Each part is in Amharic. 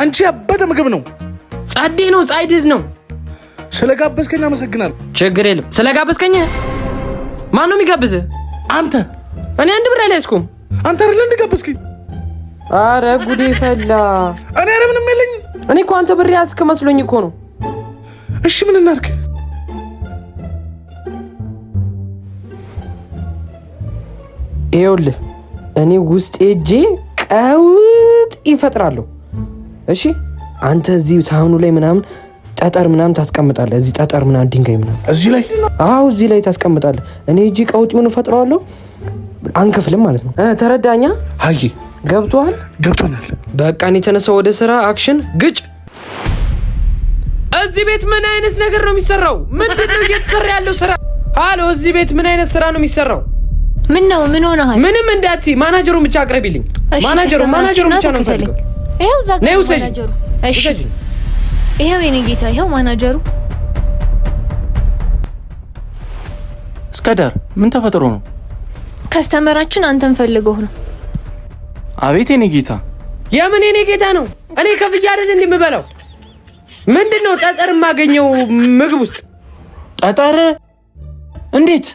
አንቺ ያበደ ምግብ ነው። ጸዴ ነው፣ ጻይድድ ነው። ስለጋበዝከኝ አመሰግናለሁ። ችግር የለም። ስለጋበዝከኝ ማን ነው የሚጋብዝህ? አንተ። እኔ አንድ ብር አልያዝኩም። አንተ አይደለ እንደ ጋበዝከኝ? አረ ጉዴ ፈላ። እኔ ኧረ ምንም የለኝም። እኔ እኮ አንተ ብር ያዝክ መስሎኝ እኮ ነው። እሺ ምን እናድርግ? ይኸውልህ እኔ ውስጥ ሄጄ ቀውጥ ይፈጥራለሁ። እሺ አንተ እዚህ ሳህኑ ላይ ምናምን ጠጠር ምናምን ታስቀምጣለህ። እዚህ ጠጠር ምናምን ድንጋይ ምናምን እዚህ ላይ? አዎ እዚህ ላይ ታስቀምጣለህ። እኔ እጂ ቀውጢውን እፈጥረዋለሁ። አንከፍልም ማለት ነው። ተረዳኛ? አይ። ገብቶሃል? ገብቶኛል። በቃ እኔ የተነሳው ወደ ስራ action ግጭ። እዚህ ቤት ምን አይነት ነገር ነው የሚሰራው? ምንድን ነው እየተሰራ ያለው ስራ? አሎ፣ እዚህ ቤት ምን አይነት ስራ ነው የሚሰራው? ምን ነው? ምን ሆነሃል? ምንም እንዳትዪ፣ ማናጀሩን ብቻ አቅርቢልኝ። እሺ፣ ማናጀሩ ማናጀሩ ብቻ ነው ተከተለኝ። የምፈልገው። ይኸው እዛ ጋር ነይ ነው ውሰጂ። ማናጀሩ። እሺ። ውሰጂ። ይኸው የኔ ጌታ፣ ይኸው ማናጀሩ። እስከዳር፣ ምን ተፈጥሮ ነው? Customer ኣችን አንተን ፈልጎህ ነው። አቤት የኔ ጌታ። የምን የኔ ጌታ ነው? እኔ ከፍዬ አይደል እንዴ የምበላው? ምንድን ነው ጠጠር የማገኘው ምግብ ውስጥ? ጠጠር? እንዴት?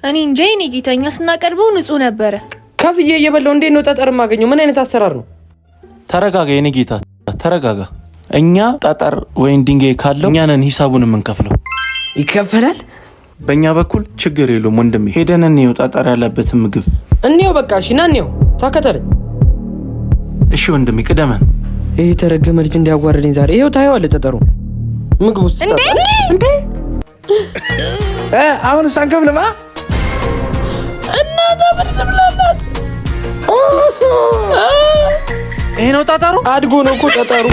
እኔ እንጃ የኔ ጌታ፣ እኛ ስናቀርበው ንጹህ ነበረ። ከፍዬ እየበላው እንዴት ነው ጠጠር የማገኘው? ምን አይነት አሰራር ነው? ተረጋጋ የኔ ጌታ፣ ተረጋጋ። እኛ ጠጠር ወይም ድንጋይ ካለው እኛ ነን ሂሳቡን የምንከፍለው። ይከፈላል? በእኛ በኩል ችግር የለውም ወንድሜ። ሄደን እንየው ጠጠር ያለበትን ምግብ። እንየው በቃ። እሺ ና እንየው፣ ተከተለኝ። እሺ ወንድሜ፣ ቅደመን። ይህ የተረገመ ልጅ እንዲያዋርደኝ ዛሬ። ይኸው ታየዋለህ፣ ጠጠሩ ምግብ ውስጥ። እንዴ! ጠጠር። እንዴ፣ አሁንስ አንከፍልም? አ? እናታ ምን ትብላላት? ይሄ ነው ጠጠሩ። አድጎ ነው እኮ ጠጠሩ።